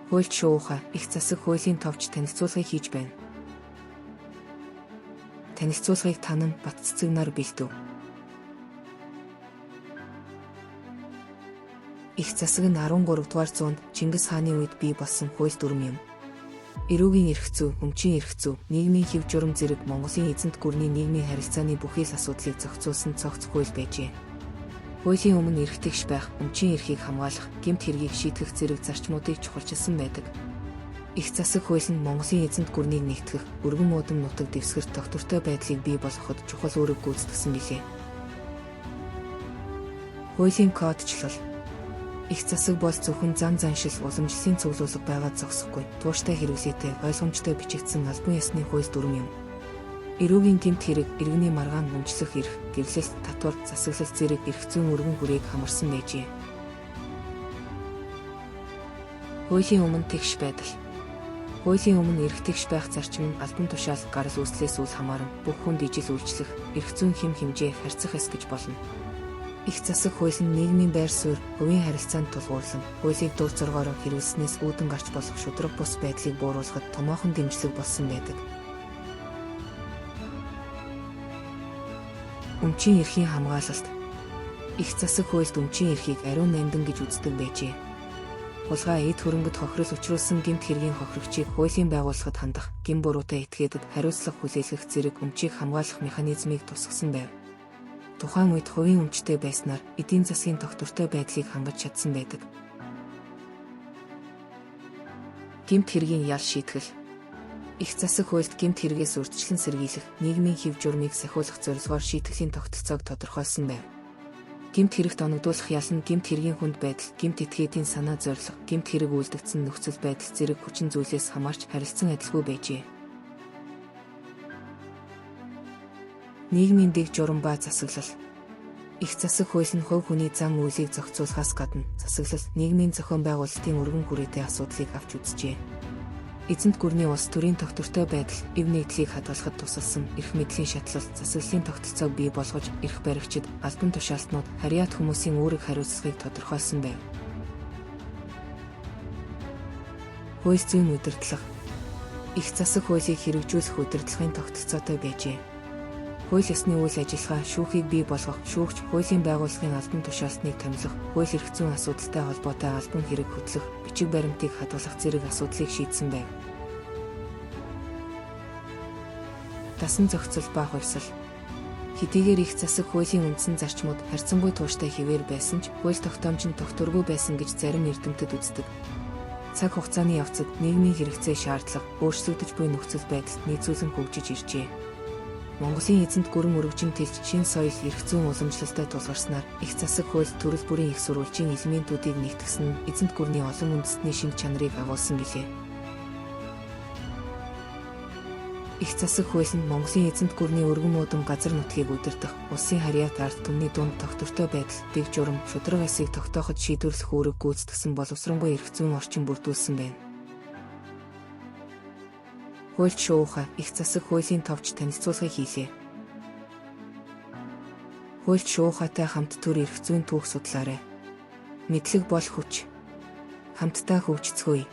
Хуульч шуухай их засаг хуулийн товч танилцуулгыг хийж байна. Танилцуулгыг танан Бат цэцэгнар бэлдэв. Их засаг нь 13 дугаар зуунд Чингис хааны үед бий болсон хууль дүрэм юм. Эрүүгийн эрх зүй, өмчийн эрх зүй, нийгмийн хэв журам зэрэг Монголын эзэнт гүрний нийгмийн харилцааны бүхий л асуудлыг зохицуулсан цогц хууль байжээ. Хуулийн өмнө эрх тэгш байх, өмчийн эрхийг хамгаалах, гэмт хэргийг шийтгэх зэрэг зарчмуудыг чухалчилсан байдаг. Их засаг хууль нь Монголын эзэнт гүрнийг нэгтгэх, өргөн уудам нутаг дэвсгэрт тогтвортой байдлыг бий болгоход чухал үүрэг гүйцэтгсэн билээ. Хуулийн кодчлол. Их засаг бол зөвхөн зан заншил уламжлалын цуглуулга байгаад зогсохгүй, тууштай хэрэглээтэй, ойлгомжтой бичигдсэн албан ёсны хууль дүрэм юм. Эрүүгийн гэмт хэрэг, иргэний маргаан өмчлөх эрх, гэрлэлт, татвар, засаглал зэрэг эрх зүйн өргөн хүрээг хамарсан байжээ. Хуулийн өмнө тэгш байдал. Хуулийн өмнө эрх тэгш байх зарчим нь албан тушаал гарал үүслээс үл хамааран бүх хүнд ижил үйлчлэх, эрх зүйн хэм хэмжээ харьцах ёс гэж болно. Их засаг хууль нь нийгмийн байр суурь, хувийн харилцаанд тулгуурлан, хуулийг дур зоргоороо хэрэглэснээс үүдэн гарч болох шударга бус байдлыг бууруулахад томоохон дэмжлэг болсон байдаг. Өмчийн эрхийн хамгаалалт. Их засаг хуульд өмчийн эрхийг ариун нандин гэж үздэг байжээ. Хулгай эд хөрөнгөд хохирол учруулсан гэмт хэргийн хохирогчийг хуулийн байгууллагад хандах, гэм буруутай этгээдэд хариуцлага хүлээлгэх зэрэг өмчийг хамгаалах механизмыг тусгасан байв. Тухайн үед хувийн өмчтэй байснаар эдийн засгийн тогтвортой байдлыг хангаж чадсан байдаг. Гэмт хэргийн ял шийтгэл. Их засаг хуульд гэмт хэрэгээс урьдчилан сэргийлэх, нийгмийн хэв журмыг сахиулах зорилгоор шийтгэлийн тогтолцоог тодорхойлсон байв. Гэмт хэрэгт оногдуулах ял нь гэмт хэргийн хүнд байдал, гэмт этгээдийн санаа зорилго, гэмт хэрэг үйлдэгдсэн нөхцөл байдал зэрэг хүчин зүйлээс хамаарч харилцан адилгүй байжээ. Нийгмийн дэг журам ба засаглал. Их засаг хууль нь хувь хүний зан үйлийг зохицуулахаас гадна засаглал, нийгмийн зохион байгуулалтын өргөн хүрээтэй асуудлыг авч үзжээ. Эзэнт гүрний улс төрийн тогтвортой байдал, эв нэгдлийг хадгалахад тусалсан эрх мэдлийн шатлал, засаглалын тогтолцоог бий болгож, эрх баригчид, албан тушаалтнууд, харьяат хүмүүсийн үүрэг хариуцлагыг тодорхойлсон байв. Хууль зүйн удирдлага. Их засаг хуулийг хэрэгжүүлэх удирдлагын тогтолцоотой байжээ. Хууль ёсны үйл ажиллагаа, шүүхийг бий болгох, шүүгч, хуулийн байгууллагын албан тушаалтныг томилох, хууль эрх зүйн асуудалтай холбоотой албан хэрэг хөтлөх, бичиг баримтыг хадгалах зэрэг асуудлыг шийдсэн байв. Дасан зохицол ба хувьсал. Хэдийгээр их засаг хуулийн үндсэн зарчмууд харьцангуй тууштай хэвээр байсан ч хууль тогтоомж нь тогтворгүй байсан гэж зарим эрдэмтэд үздэг. Цаг хугацааны явцад нийгмийн хэрэгцээ шаардлага, өөрчлөгдөж буй нөхцөл байдалд нийцүүлэн хөгжиж иржээ. Монголын эзэнт гүрэн өргөжин тэлж шинэ соёл эрх зүйн уламжлалтай тулгарснаар их засаг хууль төрөл бүрийн их сурвалжийн элементүүдийг нэгтгсэн нь эзэнт гүрний олон үндэстний шинж чанарыг агуулсан билээ. Их засаг хууль нь Монголын эзэнт гүрний өргөн уудам газар нутгийг удирдах, улсын харьяат ард түмний дунд тогтвортой байдал, дэг журам, шударга ёсыг тогтооход шийдвэрлэх үүрэг гүйцэтгсэн боловсронгүй эрх зүйн орчин бүрдүүлсэн байна. Хуульч шуухай их засаг хуулийн товч танилцуулгыг хийлээ. Хуульч шуухайтай хамт төр эрх зүйн түүх судлаарай. Мэдлэг бол хүч. Хамтдаа хөгжицгөөе.